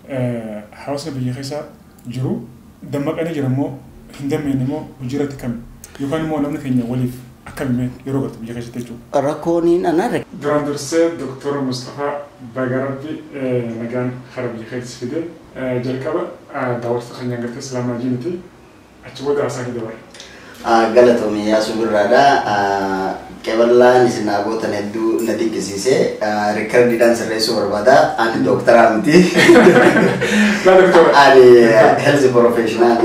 Hawaasni biyya keessa jiru dammaqanii jiran moo hin dammaqne moo hojiirratti kami? Yookaan immoo namni keenya waliif akkami yeroo galtu biyya keessatti jechuudha? Rakkooniin anarra. Duraan dursee, Dooktor Mustafaa, baga Rabbi nagaan kara biyya keessatti fide. Jalqaba daawwattoota keenyaan gartee salaamaa jiiniti, achi booda haasaa kee dabarra. Galatoomii, Yaasuu Birraadha. Qeballaan isin naa gootan hedduu na dinqisiise. Recordiidhaan sirreessuu barbaada. Ani dooktaraa miti. Ani health professional.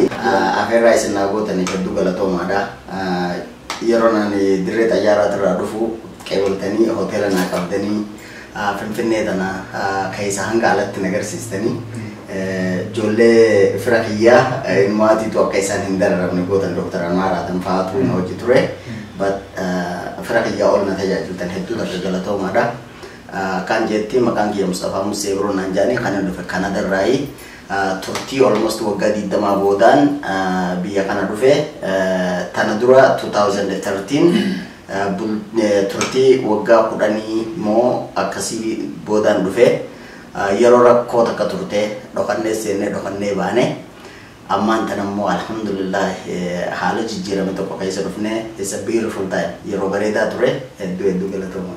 Afeerraa isin naa gootaniif hedduu galatoomaadha. Yeroo ani dirree xayyaaraatirraa dhufu qeebaltanii hoteela naa qabdanii, Finfinnee tana keessa hanga alatti na agarsiistanii, ijoollee fira kiyyaa maatiitu akka isaan hin dararamne gootan, Dooktar Anwaar fa'aatu na hojii ture. But fira kiyyaa ol na tajaajiltan, hedduu takka galatoomaadha. Kan jetti maqaan kiyya Mustafaa Musee Biroo naan jaanii. Kan inni dhufe Kanadarraayi. Turtii almost waggaa 20 boodaan biyya kana dhufe. Tana dura 2013 turtii waggaa 10 moo akkasii boodaan dhufe. Yeroo rakkoo takka turte, dhokannee seennee dhokannee baane. Ammaan tan ammoo alhamdulillah haala jijjiirame tokko keessa dhufne. It's a beautiful time, yeroo bareedaa ture. Hedduu hedduu galatooma.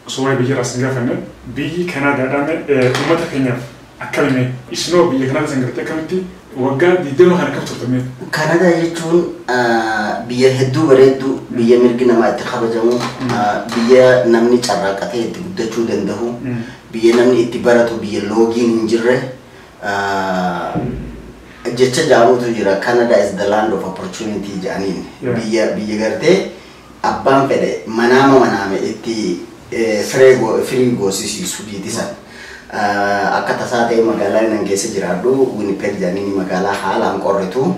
Osoo waa'ee biyya irraa sin gaafanne, biyyi Kanaadaadhaan uummata keenyaaf akkamime? Isinoo biyya Kanaadaa san gartee akkamitti waggaa 20 kana akkam turtame? Kanadaa jechuun biyya hedduu bareedduu, biyya mirgi namaa itti kabajamu, biyya namni carraaqatee itti guddachuu danda'u, biyya namni itti baratu, biyya loogiin hin jirre jecha jaamutu jira. Canada is the land of opportunity jedhaniin. Biyya gartee abbaan fedhe manaama manaame itti firii goosisiisu biiti san. Akka tasaa ta'e magaalaa nan keessa jiraadhu Winnipeg jedhaniin, magaalaa haalaan qorritu.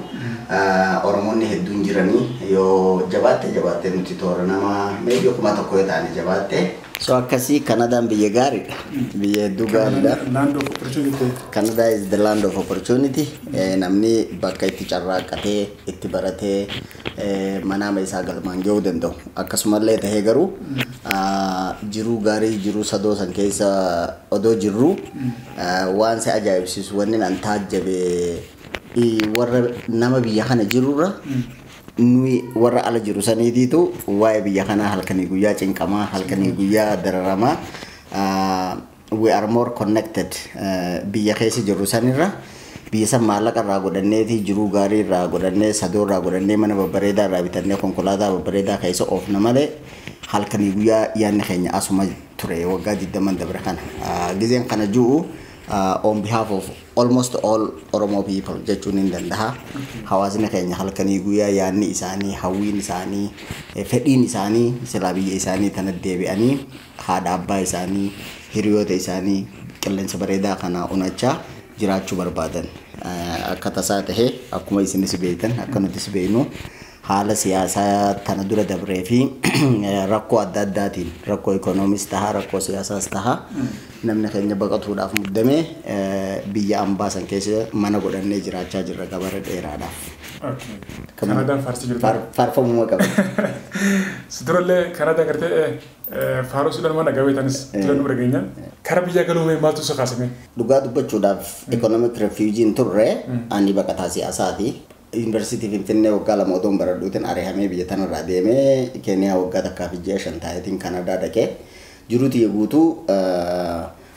Oromoonni hedduun jiranii, yoo jabaatte jabaatte nuti toora nama maybe 1000 yoo ta'ani jabaatte. So akkasii, Kanadaan biyya gaariidha. Biyya hedduu gaariidha. Land of opportunity. Canada is the land of opportunity. Namni bakka itti carraaqqatee itti baratee manaama isaa galmaan gahuu danda'u. Akkasumallee tahee garuu jiruu gaarii, jiruu sadoo san keessa odoo jirru, waan si ajaa'ibsiisu wanni an taajjabe, warra nama biyya kana jirurra nuyi warra ala jiru saniitiitu waa'ee biyya kanaa halkanii guyyaa cinqamaa, halkanii guyyaa dararamaa. We are more connected biyya keessa jirru sanirra. Biyya san maallaqa irraa godhanneeti, jiruu gaarii irraa godhannee, sadoo irraa godhannee, mana babbareedaa irraa bitannee, konkolaataa babbareedaa keessa oofna malee halkanii guyyaa yaadni keenya asuma ture waggaa 20 dabre kana. Gizeen kana ji'u on behalf of almost all Oromo people jechuun hin danda'a. Hawaasni keenya halkanii guyyaa yaadni isaanii, hawwiin isaanii, fedhiin isaanii silaa biyya isaanii tana deebi'anii haadha abbaa isaanii, hiriyoota isaanii, qilleensa bareedaa kana unachaa jiraachuu barbaadan. Akka tasaa tahee akkuma isinis beektan, akka nutis beeknu, haala siyaasaa tana dura dabree fi rakkoo adda addaatiin, rakkoo ikoonomis tahaa, rakkoo siyaasaas tahaa, namni keenya baqatuudhaaf muddamee biyya ambaa san keessa mana godhannee jiraachaa jirra gabara dheeraadhaaf. Kanadaan faarsii jirta. Faarfamuma qaba. Si durallee Kanadaa gartee faaruu siidhaan mana gabeetanis tulan nu dhageenya. Kara biyya galuu maaltu si kaasame? Dhugaa dubbachuudhaaf economic refugee turre, ani baqataa siyaasaati. Yuunivarsiitii Finfinnee waggaa 2 odoon baradhuutiin ari'amee biyya tanarraa deemee, Keeniyaa waggaa 1 fi ji'a 5 taa'eetiin Kanadaa dhaqee jiruu tiyya guutuu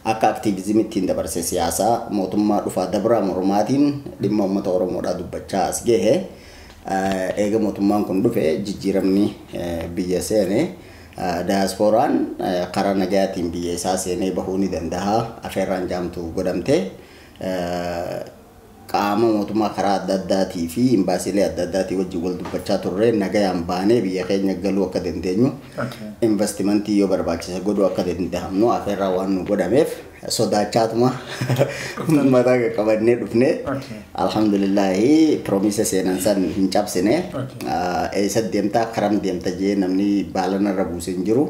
akka activismiittiin dabarse. Siyaasaa mootummaa dhufaa dabraa mormaatiin dhimma uummata Oromoodhaa dubbachaa as gahe. Eega mootummaan kun dhufe jijjiiramni biyya seene, daayaaspooraan karaa nagayaatiin biyya isaa seenee bahuu ni danda'a afeerraan jaamtu godhamte, qaama mootummaa karaa adda addaatii fi imbaasiilee adda addaatii wajjin wal dubbachaa turre, nagayaan baanee biyya keenya galuu akka dandeenyu, investimentii yoo barbaachise godhuu akka danda'amnu afeerraa waan nu godhameef sodaachaatuma mataa qaqqabannee dhufne. Alhamdulillahi, promise seenan san hin cabsine. Eessa deemtaa, karam deemta jee namni baala narra buuse hin jiru.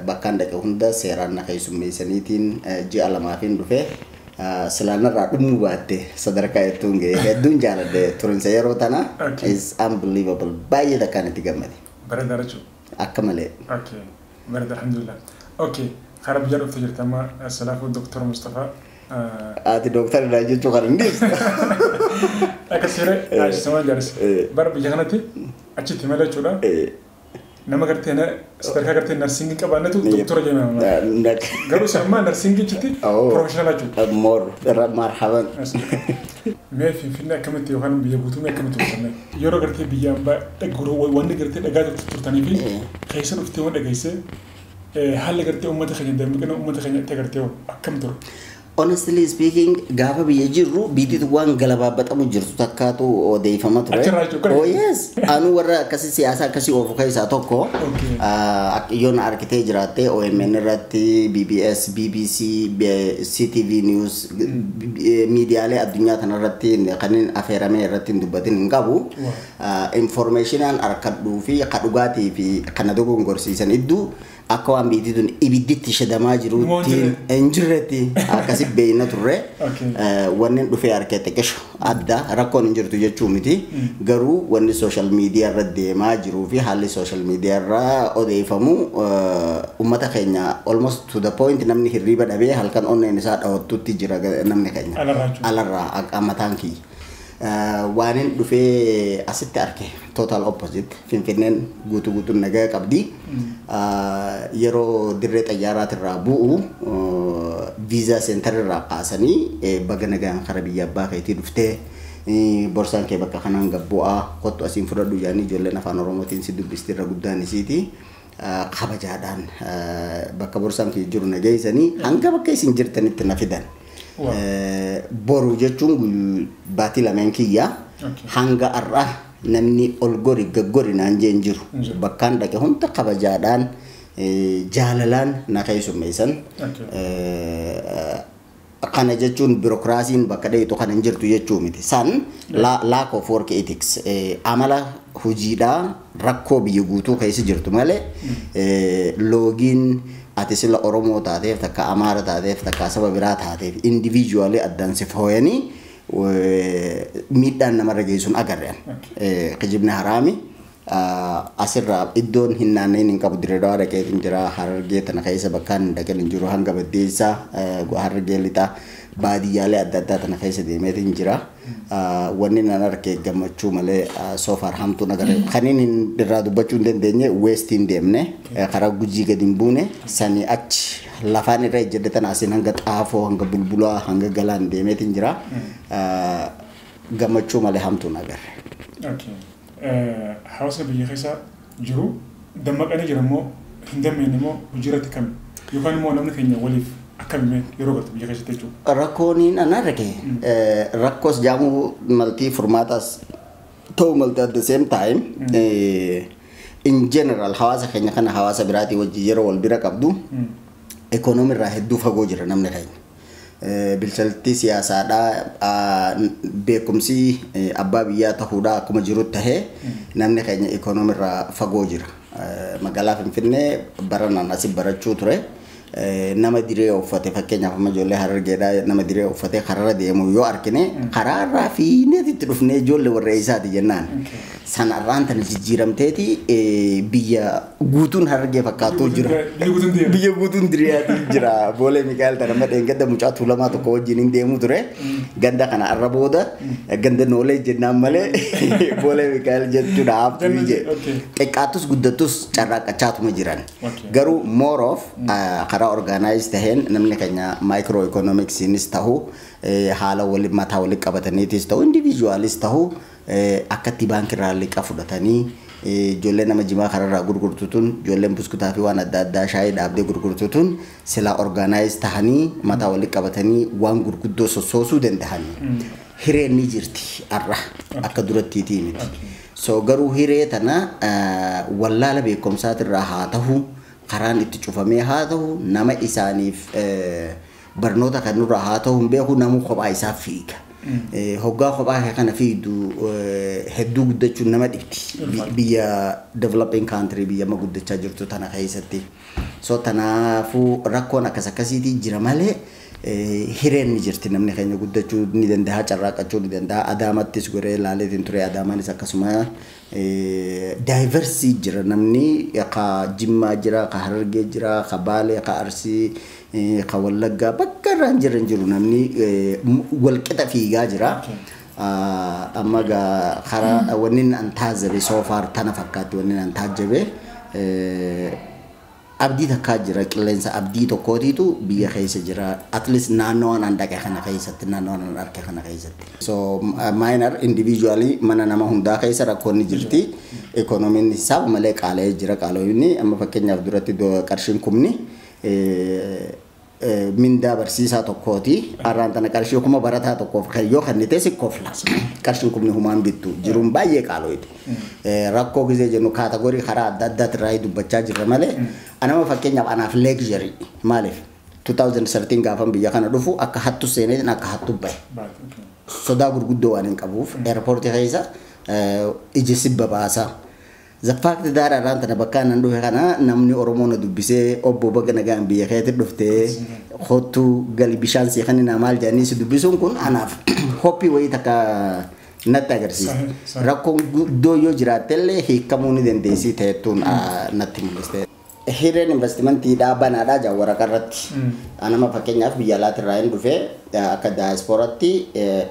Bakkaan dhaqe hunda seeraan na keessummeessaniitiin ji'a lamaafin dhufe. Silaanarraa dhumuu baatte sadarkaa jettuun ga'e. Hedduun jaaladhe turinsa yeroo tana. Is unbelievable, baay'ee takkaan itti gammade. Bareedaa jechuudha. Akka malee. Okay. Bareeda, alhamdulillah. Okay. Karaa biyyaa dhuftee jirta amma. Salaafuu, Dooktar Mustafaa. Ati dooktar irraa jechuu kan hin dhiistu. Akkasiree taasisamaa jaalis. Bara biyya kanatti achitti malee jechuudha. Nama gartee sadarkaa gartee nursing qabaannatu doktora jedhama. Garuu isin ammaa nursing achitti professional jechuudha. More marhaban. Mee Finfinnee akkamitti yookaan biyya guutuu mee akkamitti hojjenne? Yeroo gartee biyya ambaa wanni gartee dhagaa turtanii fi keessa dhuftee waan dhageessee, haalli gartee uummata keenya, dammaqina uummata keenya itti agartee akkam ture? Honestly speaking, gaafa biyya jirru biitiin waan galabaabatamu jirtu takkaatu odeeffama ture. Achirraa jechuudha. Oh yes. Anu warra akkasii siyaasa akkasii oofu keessaa tokko. Yoo na argitee jiraatte, OMN irratti, BBS, BBC, CTV News, miidiyaalee addunyaa kanarratti kanneen affeeramee irratti hin dubbatin hin qabu. Informationaan harkadhuu fi ka dhugaatii fi kana dogongorsiisan iddoo akka waan biitii tun ibidditti shadamaa jiruutti hin jirretti akkasi beeyna turre. Wanni dhufee harkee xiqqisho adda, rakkoon hin jirtu jechuu miti. Garuu wanni social media irra deemaa jiruu fi haalli social media irra odeeffamu uummata keenya almost to the point namni hirriiba dhabee halkan onneen isaa dhawattutti jira namni keenya. Alarraa Alarraa mataan kiyya. Waanin dhufee asitti arge total opposite. Finfinneen guutuu guutuun nagaa qabdi. Yeroo dirree xayyaaraatirraa bu'u, visa center irraa kaasanii, baga nagaan kara biyya abbaa keetii dhuftee, borsaan kee bakka kanaan gabbu'aa, kottu asiin fudhadhu jedhanii ijoolleen afaan Oromootiin si dubbisti, irra guddaan isiiti. Kabajaadhaan bakka borsaan kee jiru na geessanii hanga bakka isin jirtanitti na fidan. Boru jechuun baatii lameen kiyya, hanga har'a namni ol gori gaggori naan jeen jiru. Bakkaan dhaqe hunda kabajaadhaan, jaalalaan na keessummeessan. Kana jechuun biirokiraasiin bakka dheetu kan hin jirtu jechuu miti. San lack of work ethics, amala hojiidhaa rakkoo biyya guutuu keessa jirtu malee, loogiin ati sila Oromoo taateef, takka Amaara taateef, takka saba biraa taateef individually addaan si fooyanii miidhaan namarra geessuun agarreen. Kijibni haraami. Asirraa iddoon hin naanneen hin qabu. Dirree dhaqee hin jira, Harargee tana keessa bakkaan hin dhaqeen hin jiru, hanga Baddeessaa, Harargee lixaa, baadiyyaalee adda addaa tana keessa deemeet hin jira. Wanni nan arge gammachuu malee so far hamtuun agarre. Kaniin hin irraa dubbachuu hin dandeenye, west hin deemne, karaa Gujii gadi hin buune. Sanii achi lafaan irra ejjedhe tana asiin hanga Xaafoo, hanga Bulbulaa, hanga Galaan deemeet hin jira. Gammachuu malee hamtuun agarre. Hawaasa biyya keessa jiru dammaqanii jiran moo hin dammaqne immoo hojii irratti kami? Yookaan immoo namni keenya waliif akkamime yeroo galtu biyya keessatti jechuudha? Rakkooniin an arge rakkoos jaamuu maltii, furmaatas ta'uu maltii. At the same time, in general hawaasa keenya kana hawaasa biraatii wajjin yeroo wal bira qabdu, ekonoomii irraa hedduu fagoo jira namni keenya. Bilchaltii siyaasaadhaa, beekumsi abbaa biyyaa ta'uudhaa akkuma jiru tahee, namni keenya ekonoomii irraa fagoo jira. Magaalaa Finfinnee baranaan asi barachuu ture. Nama diree uffate, fakkeenyaaf amma ijoollee Harargeedhaa nama diree uffate kararra deemu yoo argine, karaarraa fiineetitti dhufnee ijoollee warra isaati jennaan. Sanarraan tana jijjiiramteeti biyya guutuun Harargee fakkaattuu jira. Biyya guutuun diriyaati jira. Boolee Mikaa'el tana amma dheengadda mucaa Tuulamaa tokko wajjin hin deemu ture. Ganda kana arra booda ganda Noolee jennaan malee Boolee Mikaa'el jechuudha haftuu ije. Xiqqaattus guddattus carraaqqachaatuma jiran. Garuu more of karaa organize taheen namni keenya micro economicsiinis ta'u, haala wali mataa walitti qabataniitis ta'u, individualis ta'u, akkatti baankiirraa liqa fudhatanii, ijoollee nama jimaa kararraa gurgurtu tun, ijoolleen buskutaa fi waan adda addaa shaayii dhaabdee gurgurtu tun, silaa organize tahanii mataa walitti qabatanii waan gurguddoo sossoosuu danda'anii. Hireen ni jirti har'a, akka durattiitii miti. So garuu hiree tana wallaala beekumsaatirraa haa ta'u, karaan itti cufamee haa ta'u, nama isaaniif barnoota kanurraa haa ta'u hin beeku, namuu kophaa isaa fiiga. Hoggaa kophaa kee kana fiigdu hedduu guddachuun nama dhibdi. Biyya developing country, biyya amma guddachaa jirtu tana keessatti. So tanaafuu rakkoon akkas akkasiitii jira malee Hireen ni jirti, namni keenya guddachuu ni danda'a, carraaqachuu ni danda'a. Adaamattis goree ilaaleetiin ture, Adaamaanis akkasuma diverse jira namni, ka Jimmaa jira, ka Harargee jira, ka Baalee, ka Arsii, ka Wallaggaa, bakka irraa hin jirre hin jiru, namni walqixa fiigaa jira. Amma gaa karaa wanni an taajjabe so far tana fakkaatti, wanni an taajjabe abdii takkaa jira, qilleensa abdii tokkootiitu biyya keessa jira, at least naannoo an dhaqe kana keessatti, naannoo an arge kana keessatti. So minor individually mana nama hundaa keessa rakkoon ni jirti. Ikoonomiin hisaaba malee qaala'ee jira. Qaala'inni amma fakkeenyaaf duratti qarshiin 10,000 mindaa barsiisaa tokkooti. Har'aan tana qarshii 1000 barataa tokkoof yoo kennite si kofla. Qarshiin 10,000 humaan bittu. Jiruun baay'ee qaala'ooti. Rakkoo gisee jennu category karaa adda addaati irraa dubbachaa jirra malee anama fakkeenyaaf anaaf luxury, maaliif 2013 gaafan biyya kana dhufu akka hattu seeneetiin akka hattu bahe. Sodaa gurguddoo waan hin qabuuf airportii keessa iji si babaasa. The fact that arraan tana bakka nan dhufe kana namni Oromoo na dubbisee, "Obbo, baga nagaan biyya keetti dhuftee, kottu gali, bishaan sii kan maal," jedhanii si dubbisuun kun anaaf hope wayii takka natti agarsiisa. Rakkoon guddoo yoo jiraattellee hiikamuu ni dandeessii ta'ettuun natti mul'iste. Hireen investimantiidhaa banaadhaa jaa waraqaa irratti. Anama fakkeenyaaf biyya alaatirraa hin dhufee akka daayispooratti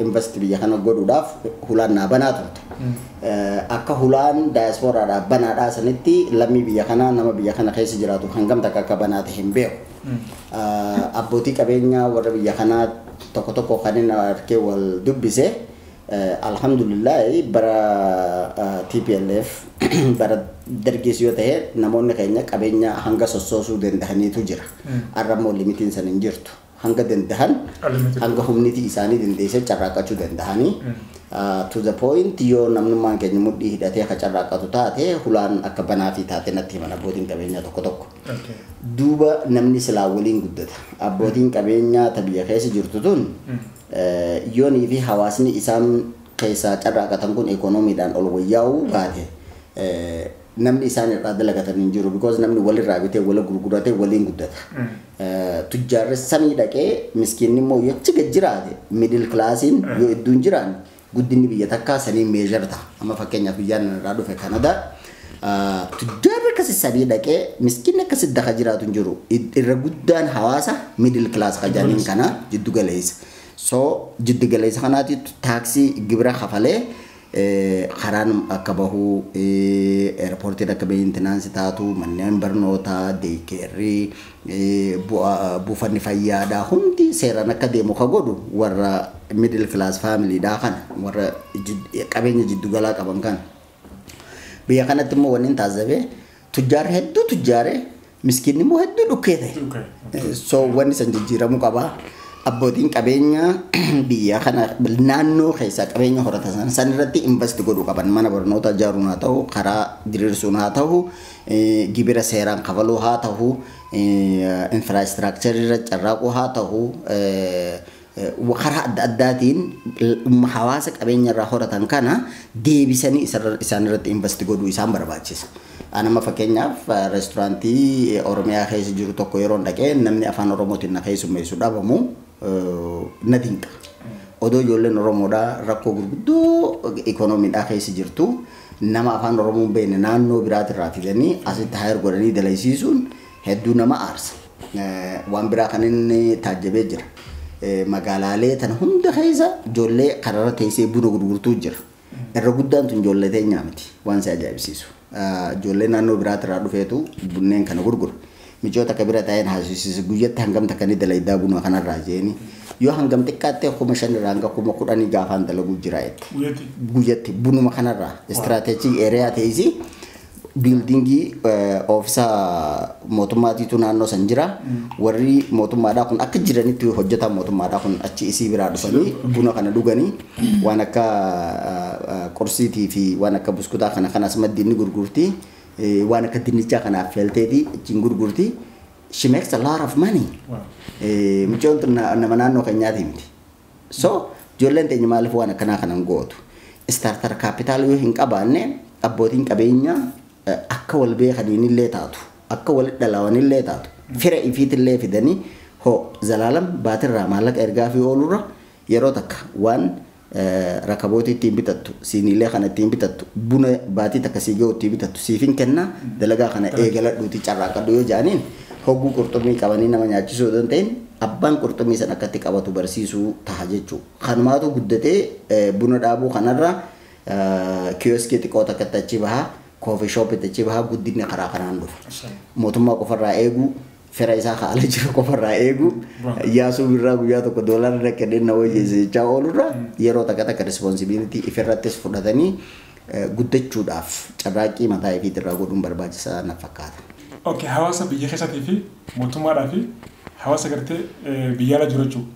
invest biyya kana godhuudhaaf hulaan naa banaa turte. Akka hulaan daayispooraadhaa banaadhaa sanitti lammii biyya kanaa, nama biyya kana keessa jiraatu hangam takka akka banaa ta'e hin beeku. Abbootii qabeenyaa warra biyya kanaa tokko tokko kan inni harkee wal dubbise, alhamdulillahi bara TPLF, bara dargis yoo ta'e, namoonni keenya qabeenya hanga sossoosuu danda'aniitu jira. Har'a immoo limitiin san hin jirtu. Hanga danda'an, hanga humniti isaanii dandeessee carraaqachuu danda'anii. To the point yoo namnummaan keenya mudhii hidhatee akka carraaqatu taate hulaan akka banaa fi taate natti himan abbootiin qabeenyaa tokko tokko. Duuba namni silaa waliin guddata. Abbootiin qabeenyaa ta biyya keessa jirtu tun yoonii fi hawaasni isaan keessaa carraaqatan kun ikoonomiidhaan ol wayyaa'uu baate namni isaan irraa dalagatan hin jiru, because namni walirraa bitee wala gurguratee waliin guddata. Tujjaarri samii dhaqee miskiinni immoo yoo achi gad jiraate, middle classiin yoo idduun jiraan, guddinni biyya takkaa saniin measure ta'a. Amma fakkeenyaaf biyyaan irraa dhufe Kanadaa, tujjaarri akkasi samii dhaqee miskiinni akkasi daka jiraatu hin jiru. Irra guddaan hawaasa middle class kajaaniin kana jiddu galeessa. So jiddu galeessa kanaati taaksii gibira kafalee karaan akka bahuu, airportiin akka maintenance taatu, manneen barnootaa, daycareri, buufanni fayyaadhaa hundi seeraan akka deemu ka godhu warra middle class familydhaa kana, warra qabeenya jiddugalaa qaban kana. Biyya kanatti immoo wanni taasifame tujjaarri hedduu tujjaare, miskiinni immoo hedduu dhukkee ta'e. So wanni san jijjiiramuu qaba. Abbootiin qabeenya biyya kana naannoo keessaa qabeenya horatan san irratti invest godhuu qaban. Mana barnoota ijaaruun haa ta'u, karaa diriirsuun haa ta'u, gibira seeraan kafaluu haa ta'u, infrastructure irra carraaquu haa ta'u, karaa adda addaatiin hawaasa qabeenya irraa horatan kana deebisanii isaan irratti invest godhuu isaan barbaachisa. Anama fakkeenyaaf reesturaantii Oromiyaa keessa jiru tokko yeroo dhaqee namni afaan Oromootiin na keessummeessu dhabamu na dinqa. Odoo ijoolleen Oromoodhaa rakkoo gurguddoo ikoonomiidhaa keessa jirtu, nama afaan Oromoo hin beekne naannoo biraatirraa fidanii asitti hire godhanii dalaysiisuun hedduu nama aarsa. Waan biraa kan inni taajjabee jira. Magaalaalee tana hunda keessa ijoollee kararra teessee buna gurgurtuu jira. Irra guddaan tun ijoollee teenyaa miti waan si ajaa'ibsiisu. Ijoollee naannoo biraatirraa dhufeetu bunneen kana gurgura. Micoota akka bira taa'een haasofsiise, guyyatti hangam takka ni dalaydaa buna kanarraa jeeni. Yoo hangam xiqqaattee 5,000 irraa hanga 10,000 gaafaan dalaguu jira jette. Guyyatti bunuma kanarraa strategic area ta'isi, buildingii oofisa mootummaatiitu naannoo san jira. Warri mootummaadhaa kun akka jiranitti hojjetan mootummaadhaa kun achi isii biraa dhufanii buna kana dhuganii, waan akka qursiitii fi waan akka buskutaa kana kanas maddiin ni gurgurti. Waan akka dinnichaa kana affeelteeti achiin gurgurti. She makes a lot of money. Mucaan tun nama naannoo keenyaati miti. So ijoolleen teenya maaliif waan akkanaa kanan gootu? Starter capital yoo hin qabaanne, abbootiin qabeenyaa akka wal beekaniin illee taatu, akka wal dhalawanillee taatu, fira ifiitillee fidanii Hoo zalaalam baatirraa maallaqa ergaa fi oolurra yeroo takka waan rakabootii ittiin bitattu, siiniilee kana ittiin bitattu, buna baatii takka sii ga'u ittiin bitattu siifin kennaa, dalagaa kana eegaladhuuti carraaqadhu yoo jedhaniin, hogguu qurxummii qabanii nama nyaachisuu osoo hin ta'in abbaan qurxummii san akkatti qabatu barsiisuu taha jechuudha. Kanumaatu guddatee buna dhaabuu kanarra kiyooskii xiqqoo takkatti achi bahaa, coffee shopitti achi bahaa, guddinni karaa kanaan dhufa. Mootummaa qofarraa eeguu, fira isaa haala jiru qofarraa eeguu, yaasuu birraa guyyaa tokko doolaarra kennee na wayyeesse jechaa oolurra yeroo takka takka responsibility ifirrattis fudhatanii guddachuudhaaf carraaqqii mataa ifiitirraa godhuun barbaachisaa na fakkaata. Okay, hawaasa biyya keessaatii fi mootummaadhaa fi hawaasa gartee biyya ala jiru jechuudha.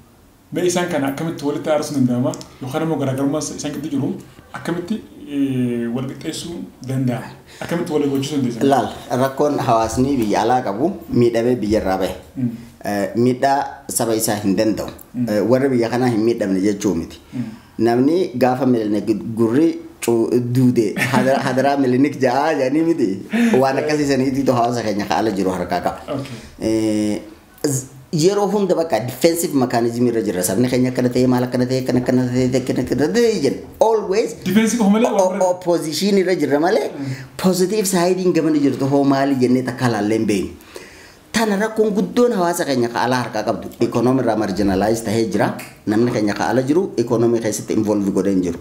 Mee isaan kana akkamitti walitti araarsuun danda'ama yookaan immoo garaagarummaa isaan gidduu jiru akkamitti wal qixxeessuu danda'a? Akkamitti wal gochuu dandeessa? Laal, rakkoon hawaasni biyya alaa qabu miidhamee biyyarraa bahe. Miidhaa saba isaa hin danda'u. Warri biyya kanaa hin miidhamne jechuu miti. Namni gaafa Minilik gurri duude hadaraa Minilik ja'aa jedhanii miti. Waan akkasii saniitiitu hawaasa keenya haala jiru harkaa qaba. Yeroo hunda bakka defensive mechanism irra jira. Sabni keenya akkana ta'e, maal akkana ta'e, akkana akkana ta'e, akkana akkana ta'e jenna. Always Defensive qofa malee waan biraa- opposition irra jirra malee positive side gamana jirtu hoo maali jennee takka laallee hin beeknu. Tana rakkoon guddoon hawaasa keenya ka alaa harkaa qabdu. Ikonoomii irraa marginalize tahee jira. Namni keenya ka ala jiru ikonoomii keessatti involve godhee hin jiru.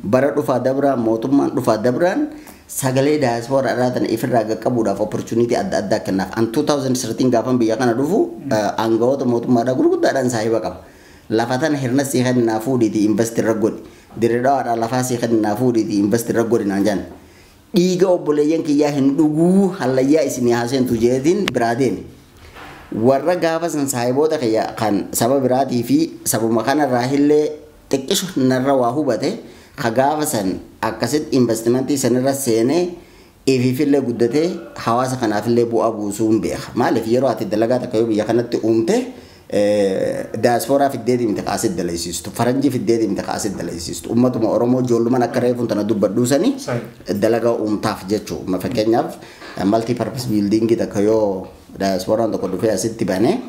Bara dhufaa dabraa mootummaan dhufaa dabraan sagalee daayaspooraa irraa tana ifirraa qaqqabuudhaaf opportunity adda addaa kennaaf. An 2013 gaafan biyya kana dhufu aangawoota mootummaadhaa gurguddaadhaan saahiba qaba. Lafa tana hirna sii kennaa fuudhiitii invest irra godhi. Dirree Dhawaadhaa lafaa sii kennaa fuudhiitii invest irra godhi naan jedhan. Dhiiga obboleeyyan kiyyaa hin dhuguu, hallayyaa isinii haaseentu jeetiin biraa deeme. Warra gaafa san saahiboota kiyya kan saba biraatii fi sabuma kanarraa illee xiqqishu narra waa hubate ka gaafa san akkasitti investimentii sanirra seenee ifiifillee guddatee hawaasa kanaafillee bu'aa buusuu hin beeka. Maaliif, yeroo ati dalagaa takka yoo biyya kanatti uumte daayaspooraa fiddee deemte kaasit dalaysiistu, faranjii fiddee deemte kaasit dalaysiistu, ummatuma Oromoo ijoolluman akka reefuun tana dubbadhuu sanii dalagaa uumtaaf jechuudha. Fakkeenyaaf, multi purpose building takka yoo daayasporaan tokko dhufee asitti banee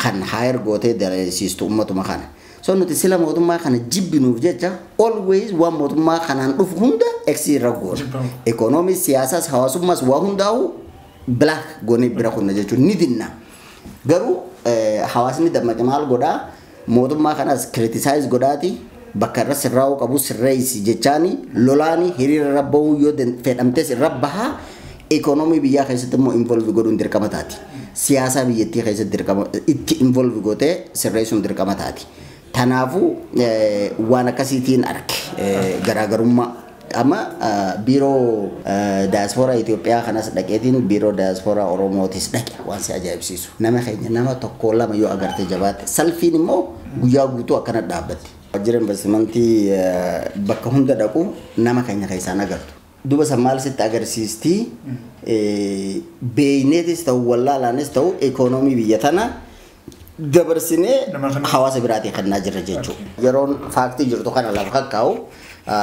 kan hire gootee dalaysiistu ummatuma kana. So nuti sila mootummaa kana jibbinuuf jecha always waan mootummaa kanaan dhufu hunda X irra goona. Jibbamu. Ikoonoomii, siyaasaas, hawaasummaas waa hundaa'u black goonee bira kunna jechuun ni dinna. Garuu hawaasni dammaqe maal godhaa? Mootummaa kanas criticize godhaati, bakka irra sirraa'uu qabu sirreessi jechaani lolaani hiriira irra bahuu yoo fedhamtes irra bahaa, ikoonoomii biyyaa keessatti immoo involve godhuun dirqama taati. Siyaasaa biyyattii keessatti dirqama itti involve gootee sirreessuun dirqama taati. Kanaafuu waan akkasiitiin arge garaagarummaa. Amma biiroo daayaspooraa Itoophiyaa kanas dhaqeetiin biiroo daayaspooraa Oromootis dhaqe, waan si ajaa'ibsiisu. Nama keenya nama tokko lama yoo agarte jabaatte, salfiin immoo guyyaa guutuu akkana dhaabbatti. Waajjira investimentii bakka hunda dhaqu nama keenya keessaan agartu. Duba san maal sitti agarsiisti? Beeyneetis ta'u wallaalaanis ta'u ikoonoomii biyya tana dabarsinee Nama kana- hawaasa biraatii kennaa jirra jechuudha. Yeroon fact jirtu kana lafa kakkaa'u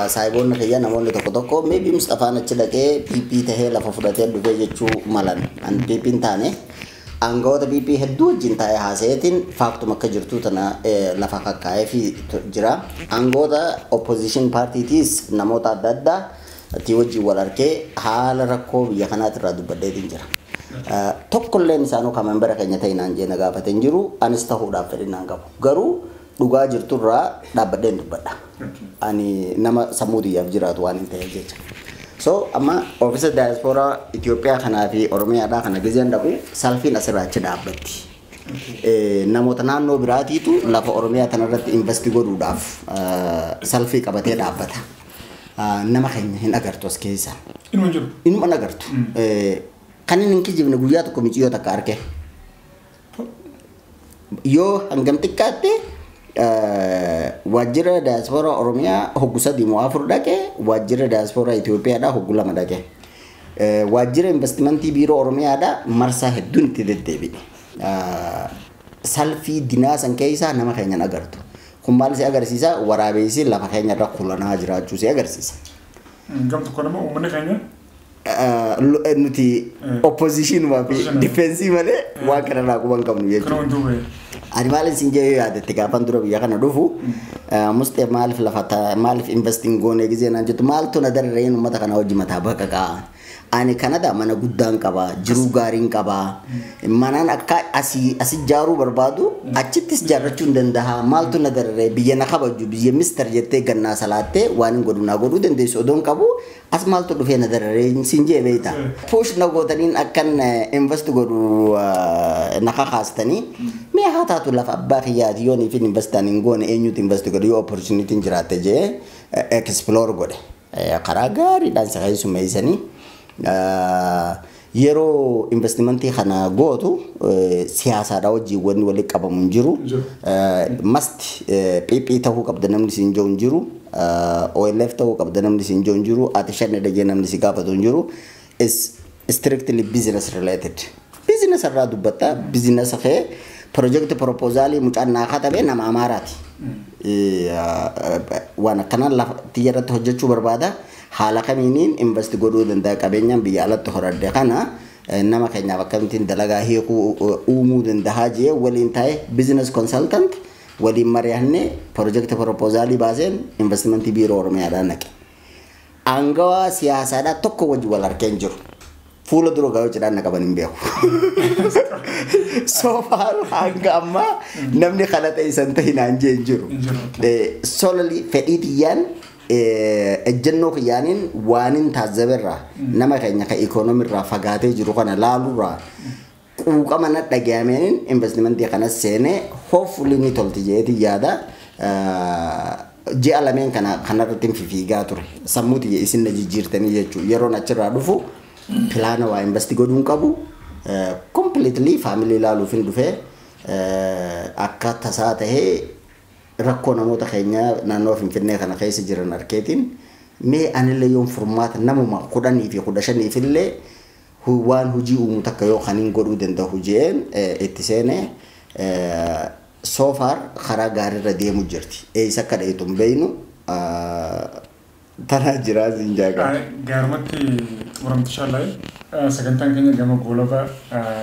saayiboonni kiyya namoonni tokko tokko maybe Mustafaan achi dhaqee PP tahee lafa fudhatee dhufee jechuu malan. An PP hin taane, aangawoota PP hedduu wajjin taa'ee haasa'eetiin factuma akka jirtu tana lafa kakkaa'ee fi jira. Aangawoota opposition paartiitiis namoota adda addaa itti wajjin wal arkee haala rakkoo biyya kanaatirraa dubbadheetiin jira. Tokkolleen isaanuu kan membera keenya ta'e naan jee na gaafate hin jiru, anis ta'uudhaaf fedhinaan qabu. Garuu dhugaa jirturraa dhaabbadheen dubbadha. Ani nama sammuu xiyyaaf jiraatu waan hin ta'eef jecha. So amma oofisa daayaspooraa Itoophiyaa kanaa fi Oromiyaadhaa kana gizeen dhaqu salfiin asirraa achi dhaabbatti. Namoota naannoo biraatiitu lafa Oromiyaa tanarratti invest godhuudhaaf salfii qabatee dhaabbata. Nama keenya hin agartu as keessa. Inuma jiru. Inuma hin agartu. Kan inni hin kijibne guyyaa tokko miciyyoo takka arge. Yoo hangam xiqqaatte waajjira daayaspooraa Oromiyaa hoggu 3 moo 4 dhaqe, waajjira daayaspooraa Itoophiyaadhaa hoggu 2 dhaqe. Waajjira investimentii biiroo Oromiyaadhaa marsaa hedduun itti deddeebi'e. Salfii dinaa san keessaa nama keenya hin agartu. Kun maal si agarsiisa? Waraabessi lafa keenya irra kulanaa jiraachuu si agarsiisa. Gam tokko nama uummanni keenya Nuti opposition fi defense malee waan kanarraa quban qabnu jechuudha. Ani maal isin jee yaadatte gaafan dura biyya kana dhufu, mustee maaliif lafa maaliif investing goone gisee naan jettu, maaltu na darareen uummata kana hojii mataa baqaqaa. Ani Kanada mana guddaan qaba, jiruu gaariin qaba. Manaan akka asii asi ijaaruu barbaadu achittis ijaarrachuu hin danda'a. Maaltu na dararee biyya na kabaju, biyya mister jettee gannaa salaattee waan hin godhu naa godhuu dandeessu odoon qabu, as maaltu dhufee na dararee siin jee beekta. Push na gootaniin akkan invest godhu na kakaastanii, mee haa taatu, lafa abbaa kiyyaati, yoon ifin investaan hin goone eenyutu invest godhu, yoo opportunity jiraatte jee explore godhe. Karaa gaariidhaan si keessummeessanii, yeroo investimentii kana gootu siyaasaadha wajjin wanni walitti qabamu hin jiru. Must PP ta'uu qabda namni siin jiru hin jiru. OLF ta'uu qabda namni siin jiru hin jiru. Ati shanne dhagee namni si gaafatu hin jiru. Is strictly business related. Business irraa dubbatta. Business kee project proposalii mucaan naa katabee nama Amaaraati. Waan akkanaan lafa xiyya irratti hojjechuu barbaada. Haala kamiiniin invest godhuu danda'a, qabeenyaan biyya alatti horadhe kana nama keenyaaf akkamittiin dalagaa hiikuu uumuu danda'a jee waliin taa'e, business consultant waliin mari'annee project proposalii baaseen investimentii biiroo Oromiyaadhaan naqe. Aangawaa siyaasaadhaa tokko wajji wal harkee hin jiru. Fuula dura gaa'oo cidhaan na qaban hin beeku. So far hanga ammaa namni kana ta'e san ta'e naan jee hin jiru. Solely fedhii tiyyaan, ejjennoo kiyyaaniin, waanin taazzaberraa, nama keenya ka ikoonomiirraa fagaatee jiru kana laalurraa quuqama na dhagahameen investimentii kanas seenee, hopefully ni tolti jeeti yaada. Ji'a lameen kana kanarratti hin fiigaa ture. Sammuu tiyya isin na jijjiirtanii jechuudha. Yeroon achirraa dhufu plan waa invest godhuu hin qabu. Completely family ilaaluuf hin dhufee, akka tasaa tahee rakkoo namoota keenya naannoo Finfinnee kana keessa jiran arkeetiin, mee anillee yoon furmaata namuma 10 fi 15f illee waan hojii uumu takka yoo kaniin godhuu danda'u jeen itti seenee, so far karaa gaariirra deemu jirti. Eessa akka dha'itu hin beeynu, tanaa jiraa siin jaagaa. Gaarumatti xumuramtu inshallah, sagantaan keenya gama goolabaa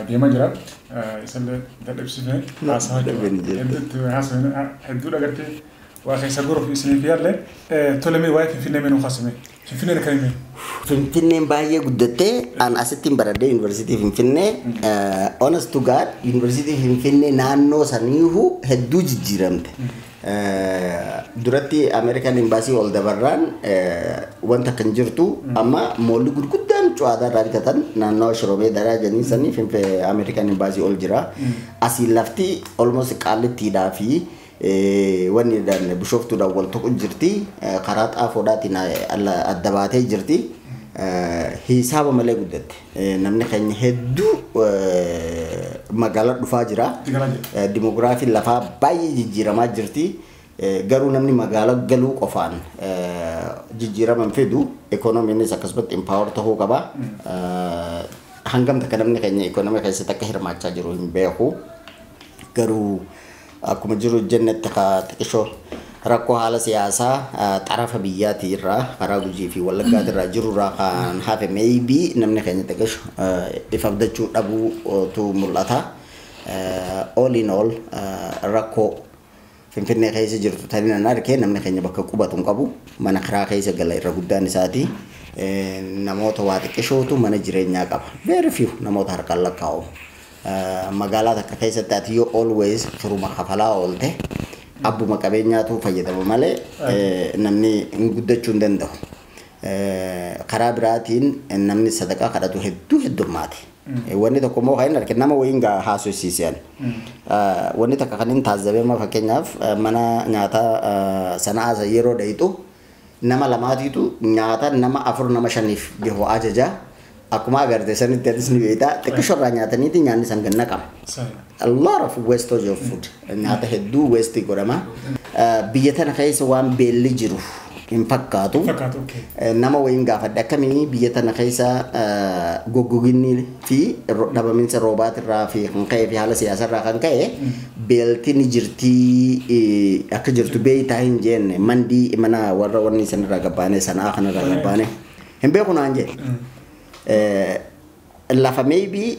deemaa jira. Isallee dadhabsiifne haasawaa hedduutti haasawaa hedduu dhagartee waa keessa goruuf isiniif yaalle. Tole, mee waa'ee Finfinnee mee nuu kaasame. Finfinneen akkamii? Finfinneen baay'ee guddattee. An asittiin baradhee Yuunivarsiitii Finfinnee. Honest to God, Yuunivarsiitii Finfinnee naannoo saniihu hedduu jijjiiramte. Duratti Ameerikaan imbaasii ol dabarraan wanta kan jirtu, amma moolli gurguddaan cuwaataa irraa bitatan naannoo Shiromee daraa jedhanii sanii Finfinnee Ameerikaan imbaasii ol jira. Asiin lafti almost qaallittiidhaa fi wanni bishooftuudhaan wal tuqu jirti. Karaa xaafoodhaatiin adda baatee jirti. Hisaaba malee guddatte. Namni keenya hedduu magaalaa dhufaa jira. Dimogiraafiin lafaa baay'ee jijjiiramaa jirti. Garuu namni magaalaa galuu qofaan jijjiirama hin fidu. Ikoonomiinis akkasumatti empower ta'uu qaba. Hangam takka namni keenya ikoonomii keessatti akka hirmaachaa jiru hin beeku. Garuu akkuma jiru jennetti xiqqishoo rakkoo haala siyaasaa xarafa biyyaatii irraa karaa Gujii fi Wallaggaati irraa jiru irraa kan hafe, maybe namni keenya xiqqisho if abdachuu dhabuutu mul'ata. All in all, rakkoo Finfinnee keessa jirtu tanii nan arge, namni keenya bakka qubatu hin qabu, mana karaa keessa gala irra guddaan isaati. Namoota waa xiqqishootu mana jireenyaa qaba. Very few, namoota harkaan lakkaa'u. Magaalaa takka keessatti ati yoo always firuma kafalaa oolte, abbuma qabeenyaatu fayyadama malee namni hin guddachuu hin danda'u. Karaa biraatiin namni sadaqaa kadhatu hedduu heddummaate. Wanni tokko immoo kan hin argine, nama wayiin haasofsiisan. Wanni takka kan hin taazzabe, fakkeenyaaf mana nyaataa sana'aa yeroo dhayitu, nama lamaatiitu nyaata nama afur nama shaniif gahu ajaja. Akkuma agarte sanitti atis ni beektaa, xiqqishoorraa nyaataniiti nyaanni san ganna qaba. A lot of wastage of food. Nyaata hedduu waste godhama. Biyya tana keessa waan beelli jiru hin fakkaatu. Nama wayiin gaafadhe, akkamii biyya tana keessa goggoginni fi dhabaminsa roobaatirraa fi kan ka'e fi haala siyaasarraa kan ka'e beelti ni jirtii, akka jirtu beeytaa hin jenne, mandii mana warra wanni sanirraa gabbaane, sanaa kanarraa gabbaane hin beeku naan jedhe. Lafa maybe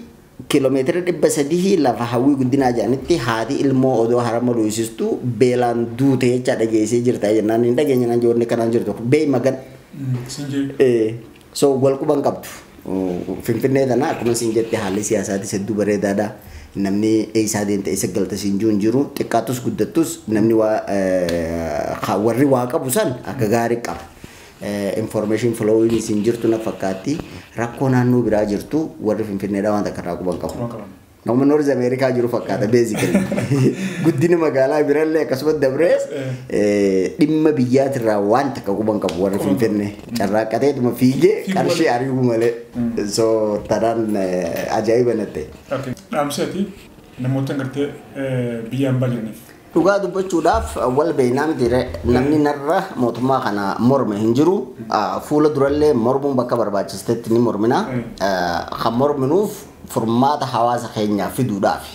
kiiloomeetira 300 lafa Hawwii Guddinaa jedhanitti haati ilmoo odoo harama luusistu beelaan duute jecha dhageessee jirta jennaan hin dhageenye naan joonni kanaan jirtu bee magan. So wal quban qabdu. Finfinnee tana akkuma isin jette haalli siyaasaatis hedduu bareedaadha. Namni eessaa deemte eessa galta siin jiru hin jiru, xiqqaatus guddattus namni warri waa qabu san akka gaarii qaba. Information flowing isin jirtu na fakkaatti, rakkoo naannoo biraa jirtu warri Finfinneedhaa waan takka irraa quban qabu. Nama North America jiru fakkaata basically. Guddina magaalaa birallee akkasumas dabrees dhimma biyyaatirraa waan takka quban qabu warri Finfinnee. Carraaqqateetuma fiigee qarshii ari'uu malee. So tanaan ajaa'iba natti. Dhaamsi ati namoota gartee biyya hambaa jiraniif. Dhugaa dubbachuudhaaf wal beeynaa miti, namni narra mootummaa kana morme hin jiru. Fuula durallee mormuun bakka barbaachistetti ni mormina. Kan morminuuf furmaata hawaasa keenyaa fiduudhaaf.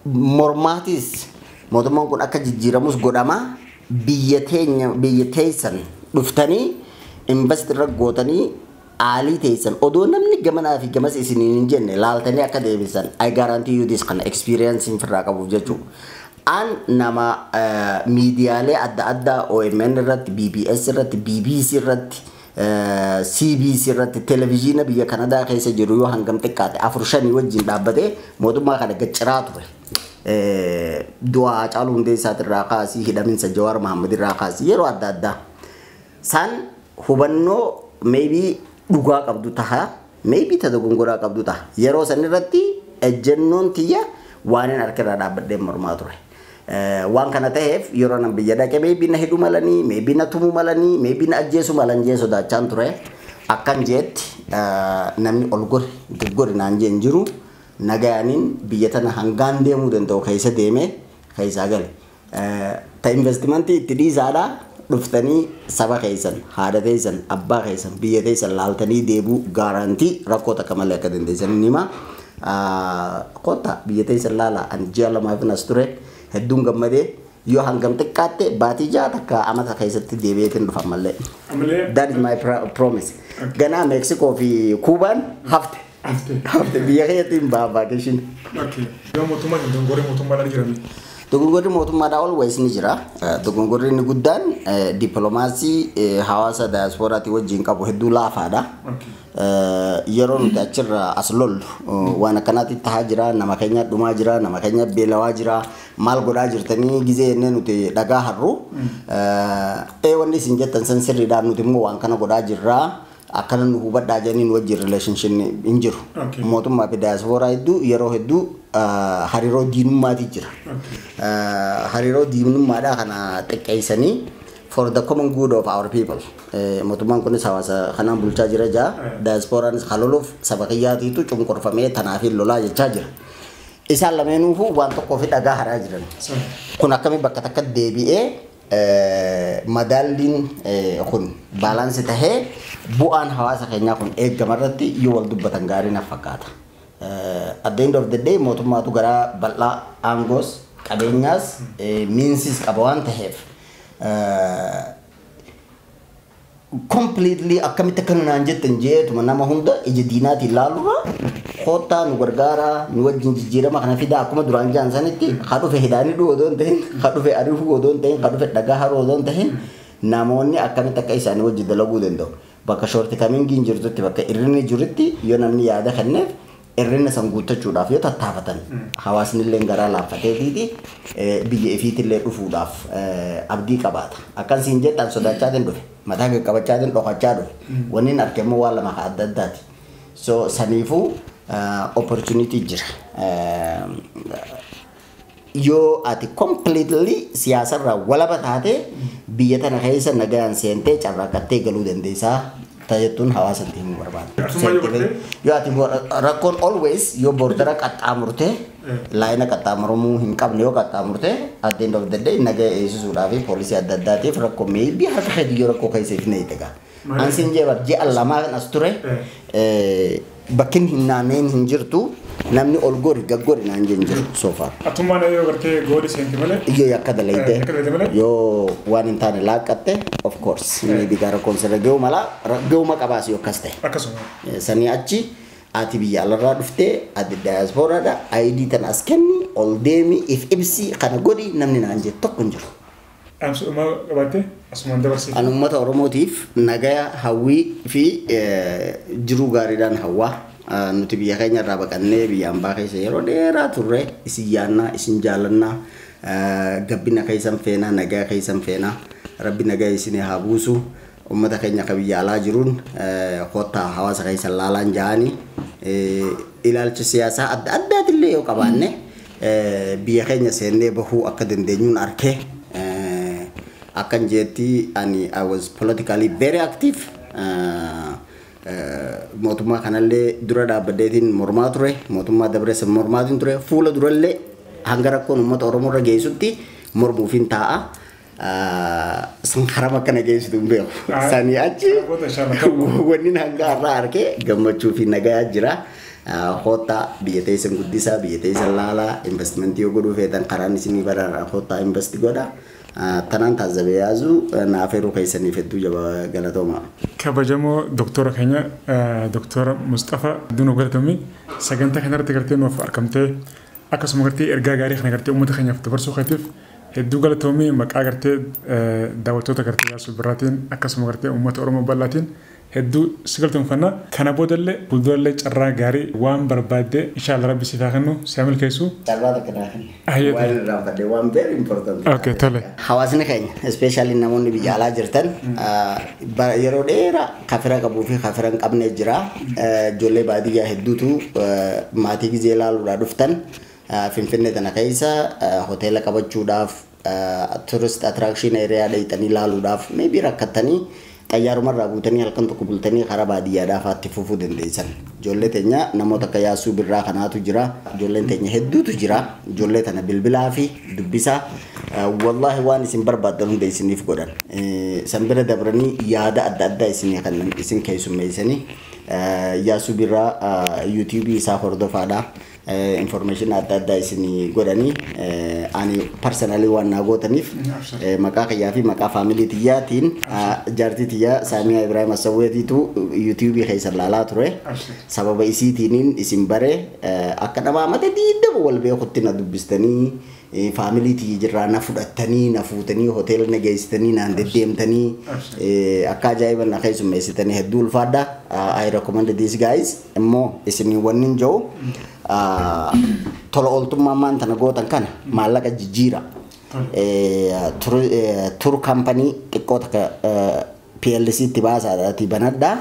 Mormaatis mootummaan kun akka jijjiiramus godhama, biyya teenya biyya teessan dhuftanii invest irra gootanii aalii teessan odoo namni gamanaa fi gamas isiniin hin jenne laaltanii akka deebisan, I guarantee you this, kana experience firraa qabuuf jechuudha. An nama miidiyaalee adda addaa OMN irratti, BBS irratti, BBC irratti, CBC irratti, televezyiina biyya Kanadaa keessa jiru yoo hangam xiqqaate afur shanii wajjin dhaabbatee mootummaa kana gacciraa ture. Du'a Haacaaluu Hundeessaatirraa kaasii, hidhaminsa Jawaar Mahammad irraa kaasii, yeroo adda addaa. San hubannoo maybe dhugaa qabdu taha, maybe ta dogongoraa qabdu taha. Yeroo san irratti ejjennoon tiyya waan hin harka irraa dhaabbadhee mormaa ture. Waan kana ta'eef yeroo nan biyya dhaqe maybe na hidhu malanii, maybe na tumuu malanii, maybe na ajjeesu malan jee sodaachaan ture. Akkan jeetti namni ol gori gaggori naan jeen jiru, nagayaaniin biyya tana hangaan deemuu danda'u keessa deemee keessaa gale. Ta investimentii itti dhiisaadhaa, dhuftanii saba keessan, haadha teessan, abbaa keessan, biyya teessan laaltanii deebuu guarantee rakkoo takka malee akka dandeessan ni hima. Kottaa biyya teessan laala, ani ji'a 2f as ture, hedduun gammadee, yoo hangam xiqqaatte baatii 6 takka amata keessatti deebi'eetiin dhufa mallee. Amalee. That is my promise. Ganaa Meeksikoo fi Kuubaan hafte. Hafte. Hafte, biyya keessatti hin baha vacation. Okay. Yoo mootummaa dogongorri mootummaadhaan jirame. Dogongorri mootummaadhaa always ni jira. Dogongorri inni guddaan dippiloomaasii hawaasa daayasporaatii wajjin qabu hedduu laafaadha. Yeroo nuti achirra as lollu waan akkanaatti tahaa jira, nama keenya dhumaa jira, nama keenya beelawaa jira, maal godhaa jirtanii gizee jennee nuti dhagaa harru. Ee, wanni isin jettan san sirriidhaan, nuti immoo waan kana godhaa jirraa, akkana nu hubadhaa jedhanii nu wajjin relationship hin jiru. Mootummaa fi daayasporaa hedduu yeroo hedduu hariiroo diinummaati jira. Hariiroo diinummaadhaa kana xiqqeessanii for the common good of our people. Mootummaan kunis hawaasa kanaan bulchaa jira jaa. Daayasporaanis haloluuf saba kiyyaatiitu cunqurfamee tanaaf hin lolaa jechaa jira. Isaan lameenuufuu waan tokkoo fi dhagaa haraa jiran. Kun akkami bakka takka deebi'ee madaalliin kun balance tahee bu'aan hawaasa keenyaa kun eegama irratti yoo wal dubbatan gaarii na fakkaata. At the end of the day mootummaatu garaa bal'aa aangoos qabeenyaas meansis qaba waan taheef completely akkamitti akkana naan jettan jeetuma nama hunda ija diinaatiin laalurra, koottaa nu gargaaraa, nu wajjin jijjiirama kana fidaa, akkuma duraan jaan sanitti ka dhufe hidhaanii dhuu odoo hin tahin, ka dhufe ariifuu odoo hin tahin, ka dhufe dhagaa haruu odoo hin tahin, namoonni akkamitti akka isaanii wajjin dalaguu danda'u. Bakka shortcomingiin jirtutti, bakka irrinni jirutti yoo namni yaada kenneef, irrina san guuttachuudhaaf yoo tattaafatan, hawaasni illee garaa laaffateetiiti biyya ifiitillee dhufuudhaaf abdii qabaata. Akkan siin jettaan sodaachaatiin dhufe, mataa qaqqabachaatiin dhokachaa dhufe. Wanni hin arge immoo waan lama adda addaati. So saniifuu opportunity jira. Yoo ati completely siyaasarraa walaba taate biyya tana keessa nagaan seentee carraaqattee galuu dandeessaa tajettuun hawaasatti himuu barbaada. Arsummaa yoo gartee? Yoo ati rakkoon always yoo bordera qaxxaamurte, line qaxxaamuramuu hin qabne yoo qaxxaamurte, at the end of the day nagaa eegsisuudhaa fi poolisii adda addaatiif rakkoo maybe harka keetii yoo rakkoo keessa ifne eega. Maali? Ansiin jee bar ji'a 2 as ture, bakkin hin naanneen hin jirtu. Namni ol gori gaggori naan jeen jiru so far. Atummaan yoo gartee gooli seente malee. Yoo yakka dalayte Yakka dalayte malee. Yoo waan hin taane laaqqatte, of course maybe gara koonsirra ga'uu mala, ga'uma qabaas yoo akkas ta'e. Akkasuma. Sanii achi ati biyya alarraa dhuftee, ati daayaspooraadha, ID tan as kenni, ol deemi, if ibsi, kana godhi namni naan jedhu tokko hin jiru. Dhaamsa dhumaa qabaatte asumaan dabarsiif. An uummata Oromootiif nagaya hawwii fi jiruu gaariidhaan hawwaa. Nuti biyya keenya irraa baqannee biyya ambaa keessa yeroo dheeraa turre. Isin yaannaa, isin jaalannaa, gabbina keessan feenaa, nagaa keessan feenaa. Rabbi nagaa isin haa buusu. Uummata keenya ka biyya alaa jiruun kottaa hawaasa keessan laalaan ja'anii, ilaalcha siyaasaa adda addaatillee yoo qabaanne biyya keenya seennee bahuu akka dandeenyuun arkee. Akkan jeetti ani I was politically very active. Mootummaa kanallee dura dhaabbadheetiin mormaa ture, mootummaa dabreessa mormaatiin ture, fuula durallee hanga rakkoon uummata Oromoo irra geessutti mormuufin taa'a. San harama akkana geessitu hin beeku. Sanii achi Booda inshallah. Wanni hanga har'aa arkee gammachuu fi nagaa jira. Kottaa biyya teessan guddisaa, biyya teessan laalaa, investimentii yoo godhuu feetan karaan isinii badhaadha, kottaa invest godha. Tanaan taazabee yaazu naaf yeroo keessaniif hedduu jaba galatooma. Kabajamoo doktora keenya, doktora Mustafa Dunoo, galatoomii sagantaa kanarratti gartee nuuf argamtee, akkasuma gartee ergaa gaarii kana gartee uummata keenyaaf dabarsuu keetiif hedduu galatoomii. Maqaa gartee daawwattoota gartee Yaasuu Birraatiin, akkasuma gartee uummata Oromoo bal'aatiin hedduu si galatoomfanna. Kana boodallee fuuldurallee carraa gaarii waan barbaadde inshaalla Rabbi siif haa kennu, si haa milkeessu. Carraa takka naa kenni. Ayyee. Waan irraanfadhe, waan very important. Okay, tole. Hawaasni keenya, especially namoonni biyya alaa jirtan, yeroo dheeraa kafira qabuu fi kafira hin qabne jira. Ijoollee baadiyyaa hedduutu maatii gizee ilaaluudhaa dhuftan Finfinnee tana keessa hoteela qabachuudhaaf, tourist attraction area dheeyxanii ilaaluudhaaf maybe rakkattanii, xayyaarumarraa buutanii halkan tokko bultanii karaa baadiyyaadhaaf itti fufuu dandeessan. Ijoollee teenya namoota akka Yaasuu Birraa kanaatu jira. Ijoolleen teenya hedduutu jira. Ijoollee tana bilbilaa fi dubbisaa, wallaahi waan isin barbaaddan hunda isiniif godhan. San bira dabranii yaada adda addaa isinii kennan, isin keessummeessanii. Yaasuu Birraa YouTubeii isaa hordofaadha. Information adda addaa isinii godhanii, ani personally waan naa gootaniif maqaa kiyyaa fi maqaa faamilii tiyyaatiin, jaartii tiyyaa Saamiyaa Ibrahim Assawweetiitu YouTubeii keessa laalaa ture. Sababa isiitiiniin isin bare, akka nama amata 20 wal beekutti na dubbistanii, faamilii tiyya jirraa na fudhattanii, na fuutanii, hoteela na geessitanii, naan deddeemtanii, akka ajaa'iba na keessummeessitanii, hedduu ulfaadha. I recommend these guys. Immoo isinii wanni hin jiru, tola ooltummaa maan tana gootan kana maallaqa jijjiira. Tour company xiqqoo takka PLC itti baasaadhaati banadhaa.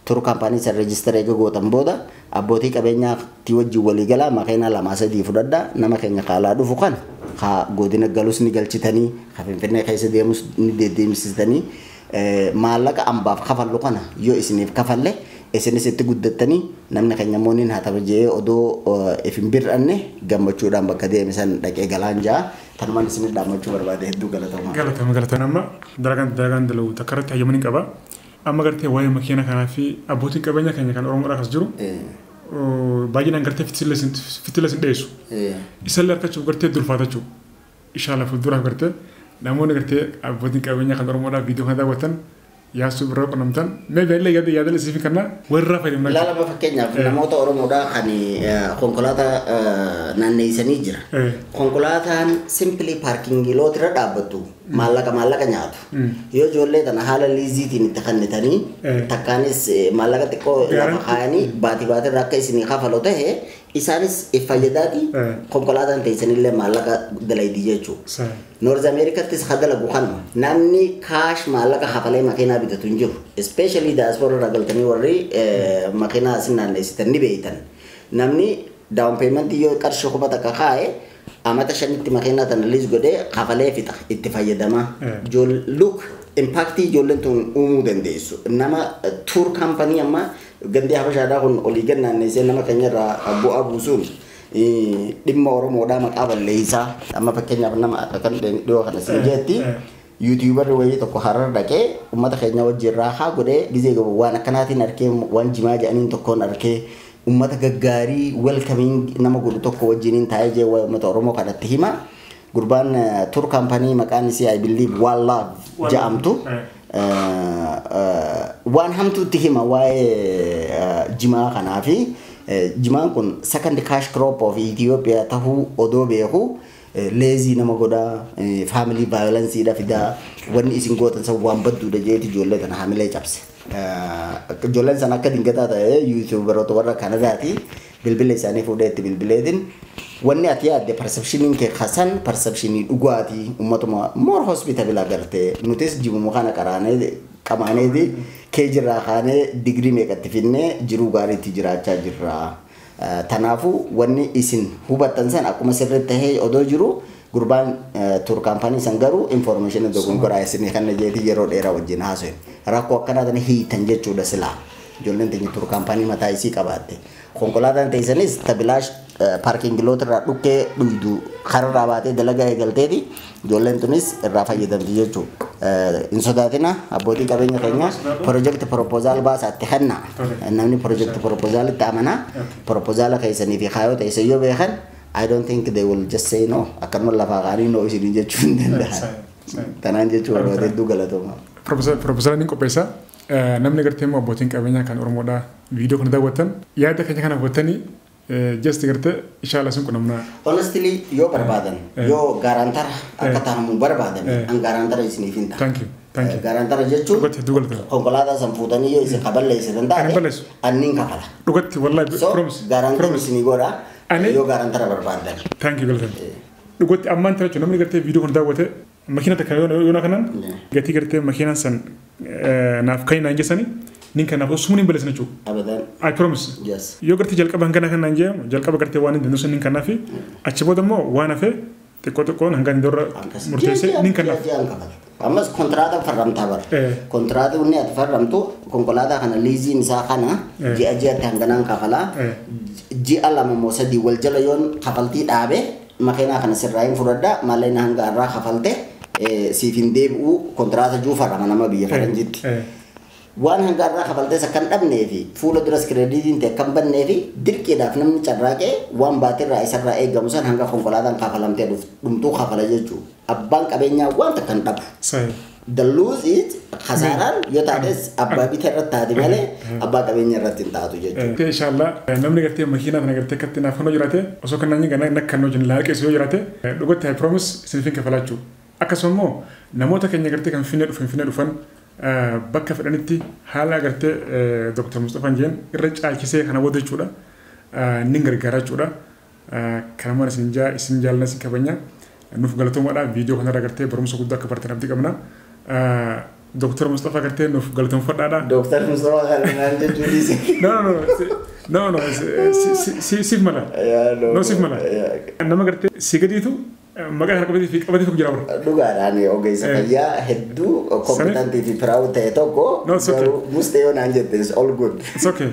Tour company san register eega gootan booda abbootii qabeenyaatti wajjin walii galaa, makiinaa lamaa sadii fudhadhaa, nama keenya kaalaa dhufu kan ka godina galus ni galchitanii, ka Finfinnee keessa deemus ni deddeemsisitanii, maallaqa ambaaf kafallu kana yoo isiniif kafalle isinis itti guddattanii, namni keenya immoo niin hatama jee odoo if hin bir'anne gammachuudhaan bakka deeme san dhaqee galaan jaa. Tanumaan isinit dhaammachuu barbaade. Hedduu galatoomaa. Galatama, galatama. Amma dalagaan dalagu takka irratti hayyamanii qaba. Amma gartee waa'ee makiina kanaa fi abbootiin qabeenya keenya kan Oromoodhaa as jiru baay'inaan gartee fitila sin dhiyeessu. Isallee argachuuf gartee durfaatachuu. Inshallah fuulduraaf gartee namoonni gartee abbootiin qabeenya kan Oromoodhaa viidiyoo kana daawwatan Yaasuu Birraa qunnamtan mee beellee yaada yaada siif kenna warra fayyadamna. Ilaalama, fakkeenyaaf namoota Oromoodhaa kan konkolaataa naanneessanii jira. Konkolaataan simply parking lot irra dhaabbattu maallaqa nyaatu. Yoo ijoollee tana haala liiziitiin itti kennitanii, takkaanis maallaqa xiqqoo lafa kaayanii baatii baatirra akka isinii kafalu ta'e, isaanis if fayyadaati, konkolaataan teessanillee maallaqa dalaydii jechuudha. North Americattis ha dalagu kanuma. Namni cash maallaqa kafalee makiinaa bitatu hin jiru. Especially diaspora irraa galtanii warri makiinaa asin naanneessitan ni beeytan. Namni down payment yoo qarshii 1000 kaa'e, amata 5tti makiinaa tana lease godhee kafalee fixa, itti fayyadama. Look, impactii ijoolleen tun uumuu dandeessu. Nama tour company amma gandee Habashaadhaa kun olii gad naanneessee nama keenyarraa bu'aa buusuun dhimma Oromoodhaa maqaa balleessaa. Amma fakkeenyaaf nama akkan dhiyoo kana siin jeetti, YouTuberri wayii tokko Harar dhaqee uummata keenya wajjin raahaa godhee gizee gabu waan akkanaatiin arkee, waan jimaa jedhaniin tokkoon arkee. Uummata gaggaarii welcoming nama godhu tokko wajjiniin taa'ee jee waa'ee uummata Oromoo kanatti hima. Gurbaan tour company maqaan isii, I believe, One Love ja'amtu. Waan hamtuutti hima waa'ee jimaa kanaa fi jimaan kun second cash crop of Ethiopia tahuu odoo beeku lazy nama godhaa, family violence dha fidaa, wanni isin gootan san waan badduudha jeeti ijoollee tana hamilee cabse. Ijoolleen san akka dingataa ta'e YouTuberoota warra Kanadaati bilbila isaanii fuudhee itti bilbileetiin, wanni ati yaadde perceptioniin kee kasan perceptionii dhugaatii uummatuma more hospitable agartee, nutis jimuma kana qaraanee qamaaneeti kee jirraa kaanee digirii meeqatti finnee jiruu gaariitti jiraachaa jirra. Tanaafuu wanni isin hubattan san akkuma sirriitti tahee odoo jiru, gurbaan tour company san garuu information dogongoraa isinii kana jeetii yeroo dheeraa wajjin haasa'e. Rakkoo akkanaa tana hiitan jechuudha silaa. Ijoolleen teenya tour company mataa isii qabaatte. Konkolaataan teessanis tabilaash parking lot irraa dhukkee dhuydu kararraa baatee dalagaa eegalteeti ijoolleen tunis irraa fayyadamti jechuudha. Hin sodaatina, abbootii qabeenya keenya, project proposal baasaatti kenna. Namni project proposal itti amanaa proposala keessanii fi kaayoo teessan yoo beekan, I don't think they will just say no. Akkanuma lafaa kaanii no isiniin jechuu hin danda'an. Tanaan jechuu barbaade. Hedduu galatooma. Proposala ni qopheessa. Namni gartee immoo abbootiin qabeenyaa kan Oromoodhaa viidiyoo kana daawwattan yaada keenya kana hubattanii just gartee inshallah sun qunnamnaa. Honestly, yoo barbaadan, yoo guarantor akka ta'amu barbaadan, an guarantor isiniif hin ta'a. Thank you. Thank you. Guarantor jechuun Dhugatti hedduu galatoomi. konkolaataa san fuutanii yoo isin kaballeessitan Ani taate balleessu. anniin kafala. Dhugatti wallahi So promise. guarantor Promise. isinii godha yoo guarantor barbaadan. Thank you, galatoomi. Dhugatti ammaan tana jechuun namni gartee viidiyoo kana daawwate makiina takka yoo kanan gatii gartee makiinaan san naaf kan naan jessani nin kanaaf osuma hin balleessan jechuudha. Abadan. I promise. Yes. Yoo gartee jalqaba hangana kan naan jedhamu jalqaba gartee waan hin dandeenye sun nin kanaafi achi booda immoo waan hafe xiqqoo xiqqoon hanga inni dura murteessee nin kanaaf. Ji'a kafalta. Ammas kontiraata farramtaa bara. Kontiraata inni ati farramtu konkolaataa kana leaseiin isaa kana ji'a ji'atti hanganaan kafalaa. Ji'a 2 moo 3 wal jala yoon kafaltii dhaabe makiinaa kana sirraa hin fudhadha, maallaqni hanga irraa kafalte siif hin deebi'u, kontiraata juu farrama nama biyya faranjitti. Waan hanga irraa kafaltees akka hin dhabnee fi fuula duras creditiin ta'e akka hin bannee fi dirqiidhaaf namni carraaqee waan baatirraa isarraa eegamu san hanga konkolaataan kafalamtee dhumtuu kafala jechuudha. Abbaan qabeenyaa waan takka hin dhabu. Sahi. The lose is kasaaraan yoo taates abbaa bita irratti taate malee abbaa qabeenya irratti hin taatu jechuudha. Inshallah namni gartee makiinaa kana gartee akkatti naaf kennuu jiraate osoo kan naan gana nakka noo jin laaqeessu yoo jiraate dhugatti I promise isiniif kafalachuu. Akkasuma immoo namoota keenya gartee kan Finfinnee dhufan bakka fedhanitti haala gartee Dr. Mustafaan jeen irra caalchisee kana booda jechuudha. Nin gargaara jechuudha. Kanuma isin jaalladha, isin kabajna. Nuuf galatoomaadha. Viidiyoo kanarra gartee barumsa guddaa akka baratan abdii qabna. Dr. Mustafaa gartee nuuf galatoomfadhaadha. Dooktar Mustafaa kanaan jechuun dhiise. No, no, no, no, no, siif mala. No, siif mala. Nama gartee si gadiitu maqaa kana qabatee fi jira bara. Dhugaadhaan ogeessa fayyaa hedduu competentii fi proud ta'e tokko No, it's okay. garuu mustee yoo naan jette is all good. It's okay.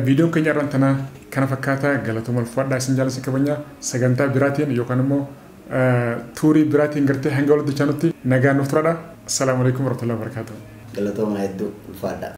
Viidiyoon keenya irraan tanaa kana fakkaataa. Galatooma, ulfaadhaa, isin jaalladha, kabajna. Sagantaa biraatiin yookaan immoo tourii biraatiin gartee hanga walitti chaanutti nagaan nuuf turadha. Assalaamu alaikum warahmatullahi wabarakatuh. Galatooma hedduu, ulfaadhaa.